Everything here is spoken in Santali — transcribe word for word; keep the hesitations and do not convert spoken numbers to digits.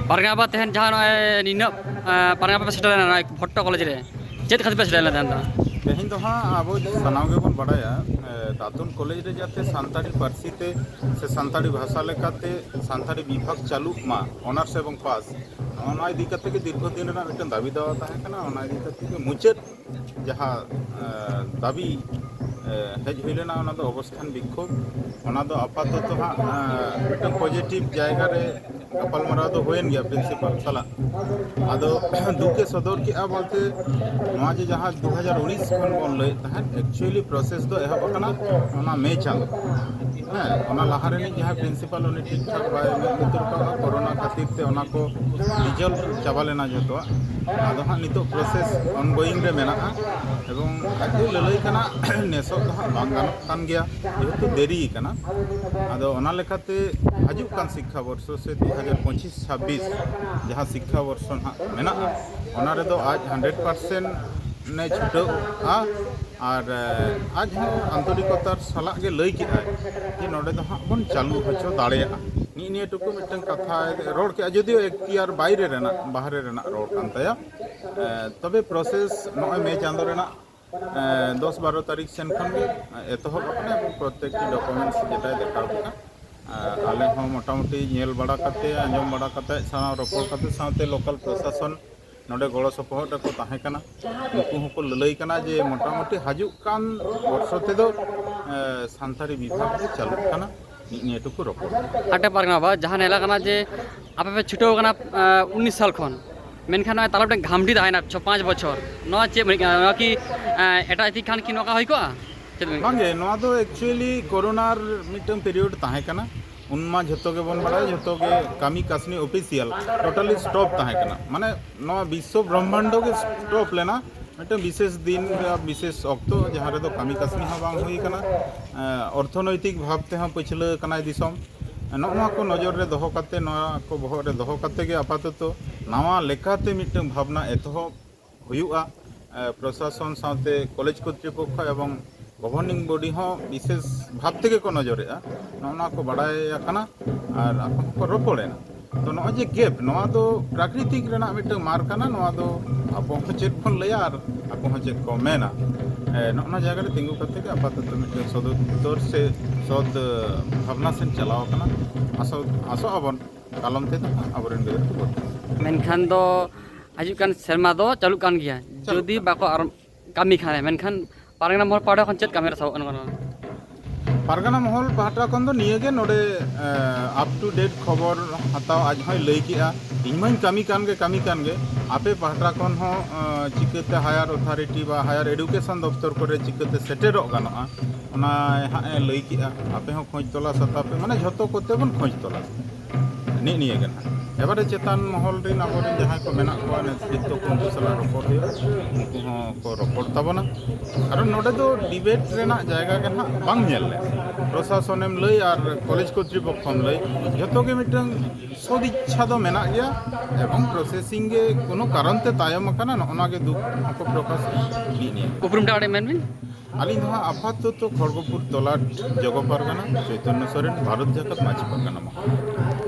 ᱯᱟᱨᱜᱟᱱᱟ ᱵᱟᱵᱟ, ᱛᱮᱦᱮᱧ ᱡᱟᱦᱟᱸ ᱱᱚᱜᱼᱚᱭ ᱱᱤᱱᱟᱹᱜ, ᱮᱸ, ᱯᱟᱨᱜᱟᱱᱟ ᱵᱟᱵᱟ ᱥᱮᱴᱮᱨ ᱞᱮᱱᱟ ᱱᱚᱜᱼᱚᱭ ᱵᱷᱚᱴᱴᱚ ᱠᱚᱞᱮᱡᱽ ᱨᱮ, ᱪᱮᱫ ᱠᱷᱟᱹᱛᱤᱨ ᱯᱮ ᱥᱮᱴᱮᱨ ᱞᱮᱱᱟ ᱛᱮᱦᱮᱧ ᱫᱚ? ᱛᱮᱦᱮᱧ ᱫᱚ ᱦᱟᱸᱜ ᱟᱵᱚ ᱥᱟᱱᱟᱢ ᱜᱮᱵᱚᱱ ᱵᱟᱰᱟᱭᱟ, ᱮ, ᱫᱟᱛᱚᱱ ᱠᱚᱞᱮᱡᱽ ᱨᱮ ᱡᱟᱛᱮ ᱥᱟᱱᱛᱟᱲᱤ ᱯᱟᱹᱨᱥᱤ ᱛᱮ ᱥᱮ ᱥᱟᱱᱛᱟᱲᱤ ᱵᱷᱟᱥᱟ ᱞᱮᱠᱟᱛᱮ ᱥᱟᱱᱛᱟᱲᱤ ᱵᱤᱵᱷᱟᱜᱽ ᱪᱟᱹᱞᱩᱜ ᱢᱟ, ᱚᱱᱟᱨᱥ ᱮᱵᱚᱝ ᱯᱟᱥ, ᱱᱚᱜᱼᱚ ᱱᱚᱣᱟ ᱤᱫᱤ ᱠᱟᱛᱮ ᱜᱮ ᱫᱤᱨᱜᱷᱚ ᱫᱤᱱ ᱨᱮᱱᱟᱜ ᱢᱤᱫᱴᱟᱝ ᱫᱟᱹᱵᱤ ᱫᱟᱣᱟ ᱛᱟᱦᱮᱸ ᱠᱟᱱᱟ᱾ ᱚᱱᱟ ᱤᱫᱤ ᱠᱟᱛᱮ ᱜᱮ ᱢᱩᱪᱟᱹᱫ ᱡᱟᱦᱟᱸ, ᱮ, ᱫᱟᱹᱵᱤ, ᱮ, ᱦᱮᱡ ᱦᱩᱭ ᱞᱮᱱᱟ, ᱚᱱᱟ ᱫᱚ ᱚᱵᱚᱥᱛᱷᱟᱱ ᱵᱤᱠᱠᱷᱳᱵ᱾ ᱚᱱᱟ ᱫᱚ ᱟᱯᱟᱛᱚᱛᱚ ᱦᱟᱸᱜ, ᱮ, ᱢᱤᱫᱴᱟᱝ ᱯᱚᱡᱤᱴᱤᱵᱷ ᱡᱟᱭᱜᱟ ᱨᱮ ᱜᱟᱯᱟᱞᱢᱟᱨᱟᱣ ᱫᱚ ᱦᱩᱭᱮᱱ ᱜᱮᱭᱟ ᱯᱨᱤᱱᱥᱤᱯᱟᱞ ᱥᱟᱞᱟᱜ᱾ ᱟᱫᱚ ᱫᱩᱠᱮ ᱥᱚᱫᱚᱨ ᱠᱮᱜᱼᱟ ᱵᱚᱞᱛᱮ, ᱱᱚᱣᱟ ᱡᱮ ᱡᱟᱦᱟᱸ ᱫᱩ ᱦᱟᱡᱟᱨ ᱩᱱᱤᱥ ᱠᱷᱚᱱ ᱵᱚᱱ ᱞᱟᱹᱭᱮᱫ ᱛᱟᱦᱮᱸᱫ, ᱮᱠᱪᱩᱭᱮᱞᱤ ᱯᱨᱚᱥᱮᱥ ᱫᱚ ᱮᱦᱚᱵ ᱟᱠᱟᱱᱟ ᱚᱱᱟ ᱢᱮ ᱪᱟᱸᱫᱚ᱾ ᱦᱮᱸ, ᱚᱱᱟ ᱞᱟᱦᱟ ᱨᱤᱱᱤᱡ ᱡᱟᱦᱟᱸᱭ ᱯᱨᱤᱱᱥᱤᱯᱟᱞ, ᱩᱱᱤ ᱴᱷᱤᱠ ᱴᱷᱟᱠ ᱵᱟᱭ ᱢᱮᱫ ᱞᱩᱛᱩᱨ ᱠᱟᱜᱼᱟ᱾ ᱠᱳᱨᱳᱱᱟ ᱠᱷᱟᱹᱛᱤᱨ ᱛᱮ ᱚᱱᱟ ᱠᱚ ᱰᱤᱡᱚᱞᱵᱷ ᱪᱟᱵᱟ ᱞᱮᱱᱟ ᱡᱚᱛᱚᱣᱟᱜ᱾ ᱟᱫᱚ ᱦᱟᱸᱜ ᱱᱤᱛᱚᱜ ᱯᱨᱚᱥᱮᱥ ᱚᱱᱜᱳᱭᱤᱝ ᱨᱮ ᱢᱮᱱᱟᱜᱼᱟ, ᱮᱵᱚᱝ ᱟᱡ ᱮ ᱞᱟᱹᱞᱟᱹᱭ ᱠᱟᱱᱟ, ᱱᱮᱥᱚᱜ ᱫᱚ ᱦᱟᱸᱜ ᱵᱟᱝ ᱜᱟᱱᱚᱜ ᱠᱟᱱ ᱜᱮᱭᱟ, ᱡᱮᱦᱮᱛᱩ ᱫᱮᱨᱤ ᱠᱟᱱᱟ᱾ ᱟᱫᱚ ᱚᱱᱟ ᱞᱮᱠᱟᱛᱮ ᱦᱟᱡᱩᱜ ᱠᱟᱱ ᱥᱤᱠᱠᱷᱟ ᱵᱚᱨᱥᱚ ᱥᱮ ᱫᱩ ᱦᱟᱡᱟᱨ ᱯᱚᱸᱪᱤᱥ ᱪᱷᱟᱵᱵᱤᱥ ᱡᱟᱦᱟᱸ ᱥᱤᱠᱠᱷᱟ ᱵᱚᱨᱥᱚ ᱱᱟᱦᱟᱜ ᱢᱮᱱᱟᱜᱼᱟ, ᱚᱱᱟ ᱨᱮᱫᱚ ᱟᱡ ᱦᱟᱱᱰᱨᱮᱰ ᱯᱟᱨᱥᱮᱱᱴ ᱮ ᱪᱷᱩᱴᱟᱹᱣᱜᱼᱟ᱾ ᱟᱨ, ᱮ, ᱟᱡ ᱦᱚᱸ ᱟᱱᱛᱚᱨᱤᱠᱚᱛᱟᱨ ᱥᱟᱞᱟᱜ ᱜᱮ ᱞᱟᱹᱭ ᱠᱮᱫᱟᱭ ᱡᱮ ᱱᱚᱰᱮ ᱫᱚ ᱦᱟᱸᱜ ᱵᱚᱱ ᱪᱟᱹᱞᱩ ᱦᱚᱪᱚ ᱫᱟᱲᱮᱭᱟᱜᱼᱟ᱾ ᱱᱤᱜ ᱱᱤᱭᱟᱹ ᱴᱩᱠᱩ ᱢᱤᱫᱴᱟᱝ ᱠᱟᱛᱷᱟᱭ ᱨᱚᱲ ᱠᱮᱫᱼᱟ, ᱡᱩᱫᱤᱭᱳ ᱮᱠᱛᱤᱭᱟᱨ ᱵᱟᱭᱨᱮ ᱨᱮᱱᱟᱜ, ᱵᱟᱦᱨᱮ ᱨᱮᱱᱟᱜ ᱨᱚᱲ ᱠᱟᱱ ᱛᱟᱭᱟ᱾ ᱮ, ᱛᱚᱵᱮ ᱯᱨᱚᱥᱮᱥ ᱱᱚᱜᱼᱚᱭ ᱢᱮ ᱪᱟᱸᱫᱚ ᱨᱮᱱᱟᱜ, ᱮ, ᱫᱚᱥ ᱵᱟᱨᱚ ᱛᱟᱹᱨᱤᱠᱷ ᱥᱮᱱ ᱠᱷᱚᱱ ᱜᱮ ᱮᱛᱚᱦᱚᱵ ᱟᱠᱟᱱᱟ, ᱮᱵᱚᱝ ᱯᱨᱚᱛᱮᱠᱴᱤ ᱰᱚᱠᱩᱢᱮᱱᱴᱥ ᱡᱮᱴᱟᱭ ᱫᱮᱠᱷᱟᱣ ᱠᱮᱫᱟ᱾ ᱟᱨ ᱟᱞᱮ ᱦᱚᱸ ᱢᱚᱴᱟᱢᱩᱴᱤ ᱧᱮᱞ ᱵᱟᱲᱟ ᱠᱟᱛᱮ, ᱟᱸᱡᱚᱢ ᱵᱟᱲᱟ ᱠᱟᱛᱮ, ᱥᱟᱶ ᱨᱚᱯᱚᱲ ᱠᱟᱛᱮ, ᱥᱟᱶᱛᱮ ᱞᱳᱠᱟᱞ ᱯᱨᱚᱥᱟᱥᱚᱱ ᱱᱚᱰᱮ ᱜᱚᱲᱚ ᱥᱚᱯᱚᱦᱚᱫ ᱨᱮᱠᱚ ᱛᱟᱦᱮᱸ ᱠᱟᱱᱟ᱾ ᱱᱩᱠᱩ ᱦᱚᱸᱠᱚ ᱞᱟᱹᱞᱟᱹᱭ ᱠᱟᱱᱟ ᱡᱮ ᱢᱚᱴᱟᱢᱩᱴᱤ ᱦᱟᱡᱩᱜ ᱠᱟᱱ ᱵᱚᱨᱥᱚ ᱛᱮᱫᱚ, ᱮ, ᱥᱟᱱᱛᱟᱲᱤ ᱵᱤᱵᱷᱟᱜᱽ ᱫᱚ ᱪᱟᱹᱞᱩᱜ ᱠᱟᱱᱟ᱾ ᱱᱤᱜ ᱱᱤᱭᱟᱹ ᱴᱩᱠᱩ ᱨᱚᱯᱚᱲ᱾ ᱟᱴᱮ ᱯᱟᱨᱜᱟᱱᱟ ᱵᱟ, ᱡᱟᱦᱟᱸ ᱧᱮᱞ ᱠᱟᱱᱟ ᱡᱮ ᱟᱯᱮ ᱯᱮ ᱪᱷᱩᱴᱟᱹᱣ ᱠᱟᱱᱟ, ᱮ, ᱩᱱᱤᱥ ᱥᱟᱞ ᱠᱷᱚᱱ, ᱢᱮᱱᱠᱷᱟᱱ ᱱᱚᱜᱼᱚᱭ ᱛᱟᱞᱟ ᱢᱤᱫᱴᱟᱝ ᱜᱷᱟᱢᱰᱤ ᱛᱟᱦᱮᱸᱭᱮᱱᱟ ᱪᱷᱚ ᱯᱟᱸᱪ ᱵᱚᱪᱷᱚᱨ, ᱱᱚᱣᱟ ᱪᱮᱫ ᱢᱮᱱ ᱠᱟᱱᱟ? ᱱᱚᱣᱟ ᱠᱤ, ᱮ, ᱮᱴᱟᱜ ᱫᱤᱠ ᱠᱷᱟᱱ ᱠᱤ ᱱᱚᱝᱠᱟ ᱦᱩᱭ ᱠᱚᱜᱼᱟ? ᱪᱮᱫ ᱵᱮᱱ ᱵᱟᱝᱜᱮ, ᱱᱚᱣᱟ ᱫᱚ ᱮᱠᱪᱩᱭᱮᱞᱤ ᱠᱳᱨᱳᱱᱟᱨ ᱢᱤᱫᱴᱟᱝ ᱯᱤᱨᱤᱭᱳᱰ ᱛᱟᱦᱮᱸ ᱠᱟᱱᱟ᱾ ᱩᱱ ᱢᱟ ᱡᱷᱚᱛᱚ ᱜᱮᱵᱚᱱ ᱵᱟᱲᱟᱭᱟ, ᱡᱷᱚᱛᱚ ᱜᱮ ᱠᱟᱹᱢᱤ ᱠᱟᱹᱥᱱᱤ ᱚᱯᱷᱤᱥᱤᱭᱟᱞ ᱴᱳᱴᱟᱞᱤ ᱥᱴᱚᱯ ᱛᱟᱦᱮᱸ ᱠᱟᱱᱟ᱾ ᱢᱟᱱᱮ ᱱᱚᱣᱟ ᱵᱤᱥᱥᱚ ᱵᱨᱚᱦᱢᱟᱱᱰᱚ ᱜᱮ ᱥᱴᱚᱯ ᱞᱮᱱᱟ ᱢᱤᱫᱴᱟᱝ ᱵᱤᱥᱮᱥ ᱫᱤᱱ ᱨᱮ, ᱵᱤᱥᱮᱥ ᱚᱠᱛᱚ, ᱡᱟᱦᱟᱸ ᱨᱮᱫᱚ ᱠᱟᱹᱢᱤ ᱠᱟᱹᱥᱱᱤ ᱦᱚᱸ ᱵᱟᱝ ᱦᱩᱭ ᱠᱟᱱᱟ, ᱮ, ᱚᱨᱛᱷᱚᱱᱳᱭᱛᱤᱠ ᱵᱷᱟᱵᱽ ᱛᱮᱦᱚᱸ ᱯᱟᱹᱪᱷᱞᱟᱹ ᱠᱟᱱᱟᱭ ᱫᱤᱥᱚᱢ᱾ ᱱᱚᱜᱼᱚ ᱱᱚᱣᱟ ᱠᱚ ᱱᱚᱡᱚᱨ ᱨᱮ ᱫᱚᱦᱚ ᱠᱟᱛᱮ, ᱱᱚᱣᱟ ᱠᱚ ᱵᱚᱦᱚᱜ ᱨᱮ ᱫᱚᱦᱚ ᱠᱟᱛᱮ ᱜᱮ ᱟᱯᱟᱛᱚᱛᱚ ᱱᱟᱣᱟ ᱞᱮᱠᱟᱛᱮ ᱢᱤᱫᱴᱟᱝ ᱵᱷᱟᱵᱽᱱᱟ ᱮᱛᱚᱦᱚᱵ ᱦᱩᱭᱩᱜᱼᱟ᱾ ᱮ, ᱯᱨᱚᱥᱟᱥᱚᱱ ᱥᱟᱶᱛᱮ ᱠᱚᱞᱮᱡᱽ ᱠᱚᱨᱛᱨᱤᱯᱚᱠᱠᱷᱚ ᱮᱵᱚᱝ ᱜᱚᱵᱷᱚᱨᱱᱤᱝ ᱵᱚᱰᱤ ᱦᱚᱸ ᱵᱤᱥᱮᱥ ᱵᱷᱟᱵᱽ ᱛᱮᱜᱮ ᱠᱚ ᱱᱚᱡᱚᱨᱮᱜᱼᱟ, ᱱᱚᱜᱼᱚ ᱱᱚᱣᱟ ᱠᱚ ᱵᱟᱰᱟᱭ ᱟᱠᱟᱱᱟ ᱟᱨ ᱟᱠᱚ ᱦᱚᱸᱠᱚ ᱨᱚᱯᱚᱲᱮᱱᱟ᱾ ᱛᱚ ᱱᱚᱜᱼᱚᱭ ᱡᱮ ᱜᱮᱯ, ᱱᱚᱣᱟ ᱫᱚ ᱯᱨᱟᱠᱨᱤᱛᱤᱠ ᱨᱮᱱᱟᱜ ᱢᱤᱫᱴᱟᱝ ᱢᱟᱨ ᱠᱟᱱᱟ᱾ ᱱᱚᱣᱟ ᱫᱚ ᱟᱵᱚ ᱦᱚᱸ ᱪᱮᱫ ᱵᱚᱱ ᱞᱟᱹᱭᱟ ᱟᱨ ᱟᱠᱚ ᱦᱚᱸ ᱪᱮᱫ ᱠᱚ ᱢᱮᱱᱟ, ᱮ, ᱱᱚᱜᱼᱚ ᱱᱚᱣᱟ ᱡᱟᱭᱜᱟ ᱨᱮ ᱛᱤᱸᱜᱩ ᱠᱟᱛᱮ ᱜᱮ ᱟᱯᱟᱛᱚᱛᱚ ᱢᱤᱫᱴᱟᱝ ᱥᱚᱫᱩᱛᱛᱚᱨ ᱥᱮ ᱥᱚᱫ, ᱮ, ᱵᱷᱟᱵᱽᱱᱟ ᱥᱮᱫ ᱪᱟᱞᱟᱣ ᱟᱠᱟᱱᱟ᱾ ᱟᱥᱚᱜ, ᱟᱥᱚᱜ ᱟᱵᱚᱱ ᱠᱟᱞᱚᱢ ᱛᱮᱫᱚ ᱦᱟᱸᱜ ᱟᱵᱚᱨᱮᱱ ᱜᱤᱫᱽᱨᱟᱹ ᱠᱚ ᱵᱷᱚᱨᱛᱤ᱾ ᱢᱮᱱᱠᱷᱟᱱ ᱫᱚ ᱦᱤᱡᱩᱜ ᱠᱟᱱ ᱥᱮᱨᱢᱟ ᱫᱚ ᱪᱟᱹᱞᱩᱜ ᱠᱟᱱ ᱜᱮᱭᱟ᱾ ᱪᱟᱹᱞᱩᱜ ᱡᱩᱫᱤ ᱠᱟᱱᱟ᱾ ᱵᱟᱠᱚ ᱟᱨ ᱠᱟᱹᱢᱤ ᱠᱷᱟᱱ, ᱢᱮᱱᱠᱷᱟᱱ ᱯᱟᱨᱜᱟᱱᱟ ᱢᱚᱦᱚᱞ ᱯᱟᱦᱴᱟ ᱠᱷᱚᱱ ᱪᱮᱫ ᱠᱟᱹᱢᱤ ᱨᱮ ᱥᱟᱵᱚᱜ ᱠᱟᱱᱟ? ᱯᱟᱨᱜᱟᱱᱟ ᱢᱚᱦᱚᱞ ᱯᱟᱦᱴᱟ ᱠᱷᱚᱱ ᱫᱚ ᱱᱤᱭᱟᱹ ᱜᱮ ᱱᱚᱰᱮ, ᱮ, up to date ᱠᱷᱚᱵᱚᱨ ᱦᱟᱛᱟᱣ ᱟᱡ ᱦᱚᱸᱭ ᱞᱟᱹᱭ ᱠᱮᱜᱼᱟ, ᱤᱧ ᱢᱟᱧ ᱠᱟᱹᱢᱤ ᱠᱟᱱ ᱜᱮ, ᱠᱟᱹᱢᱤ ᱠᱟᱱ ᱜᱮ, ᱟᱯᱮ ᱯᱟᱦᱴᱟ ᱠᱷᱚᱱ ᱦᱚᱸ, ᱮ, ᱪᱤᱠᱟᱹᱛᱮ ᱦᱟᱭᱟᱨ ᱚᱛᱷᱚᱨᱤᱴᱤ ᱵᱟ ᱦᱟᱭᱟᱨ ᱮᱰᱩᱠᱮᱥᱚᱱ ᱫᱚᱯᱛᱚᱨ ᱠᱚᱨᱮ ᱪᱤᱠᱟᱹᱛᱮ ᱥᱮᱴᱮᱨᱚᱜ ᱜᱟᱱᱚᱜᱼᱟ, ᱚᱱᱟ ᱦᱟᱸᱜ ᱮ ᱞᱟᱹᱭ ᱠᱮᱜᱼᱟ᱾ ᱟᱯᱮ ᱦᱚᱸ ᱠᱷᱚᱡᱽ ᱛᱚᱞᱟᱥ ᱦᱟᱛᱟᱣ ᱯᱮ, ᱢᱟᱱᱮ ᱡᱷᱚᱛᱚ ᱠᱚᱛᱮ ᱵᱚᱱ ᱠᱷᱚᱡᱽ ᱛᱚᱞᱟᱥ᱾ ᱱᱤᱜ ᱱᱤᱭᱟᱹ ᱜᱮ ᱱᱟᱦᱟᱜ᱾ ᱮᱵᱟᱨᱮ ᱪᱮᱛᱟᱱ ᱢᱚᱦᱚᱞ ᱨᱮᱱ ᱟᱵᱚᱨᱮᱱ ᱡᱟᱦᱟᱸᱭ ᱠᱚ ᱢᱮᱱᱟᱜ ᱠᱚᱣᱟ, ᱱᱮᱛᱨᱤᱛᱛᱚ ᱠᱚ, ᱩᱱᱠᱩ ᱥᱟᱞᱟᱜ ᱨᱚᱯᱚᱲ ᱦᱩᱭᱩᱜᱼᱟ, ᱩᱱᱠᱩ ᱦᱚᱸ ᱠᱚ ᱨᱚᱯᱚᱲ ᱛᱟᱵᱚᱱᱟ᱾ ᱠᱟᱨᱚᱱ ᱱᱚᱰᱮ ᱫᱚ ᱰᱤᱵᱮᱴ ᱨᱮᱱᱟᱜ ᱡᱟᱭᱜᱟ ᱜᱮ ᱱᱟᱦᱟᱜ ᱵᱟᱝ ᱧᱮᱞ ᱞᱮᱱ᱾ ᱯᱨᱚᱥᱟᱥᱚᱱᱮᱢ ᱞᱟᱹᱭ ᱟᱨ ᱠᱚᱞᱮᱡᱽ ᱠᱚᱨᱛᱨᱤᱯᱚᱠᱠᱷᱚᱢ ᱞᱟᱹᱭ, ᱡᱷᱚᱛᱚ ᱜᱮ ᱢᱤᱫᱴᱟᱝ ᱥᱚᱫ ᱤᱪᱪᱷᱟ ᱫᱚ ᱢᱮᱱᱟᱜ ᱜᱮᱭᱟ ᱮᱵᱚᱝ ᱯᱨᱚᱥᱮᱥᱤᱝ ᱜᱮ ᱠᱳᱱᱳ ᱠᱟᱨᱚᱱ ᱛᱮ ᱛᱟᱭᱚᱢ ᱟᱠᱟᱱᱟ, ᱱᱚᱜᱼᱚ ᱱᱚᱣᱟ ᱜᱮ ᱫᱩᱠ ᱦᱚᱸᱠᱚ ᱯᱨᱚᱠᱟᱥ ᱮᱫᱟ᱾ ᱱᱤᱜ ᱱᱤᱭᱟᱹ ᱜᱮ᱾ ᱩᱯᱨᱩᱢ ᱴᱟᱜ ᱠᱟᱹᱴᱤᱡ ᱢᱮᱱ ᱵᱤᱱ᱾ ᱟᱹᱞᱤᱧ ᱫᱚ ᱦᱟᱸᱜ ᱟᱯᱟᱛᱚᱛᱚ ᱠᱷᱚᱲᱜᱚᱯᱩᱨ ᱛᱚᱞᱟᱴ ᱡᱚᱜᱚ ᱯᱟᱨᱜᱟᱱᱟ, ᱪᱳᱭᱛᱚᱱᱱᱚ ᱥᱚᱨᱮᱱ, ᱵᱷᱟᱨᱚᱛ ᱡᱟᱠᱟᱛ ᱢᱟᱹᱡᱷᱤ ᱯᱟᱨᱜᱟᱱᱟ ᱢᱚᱦᱚᱞ᱾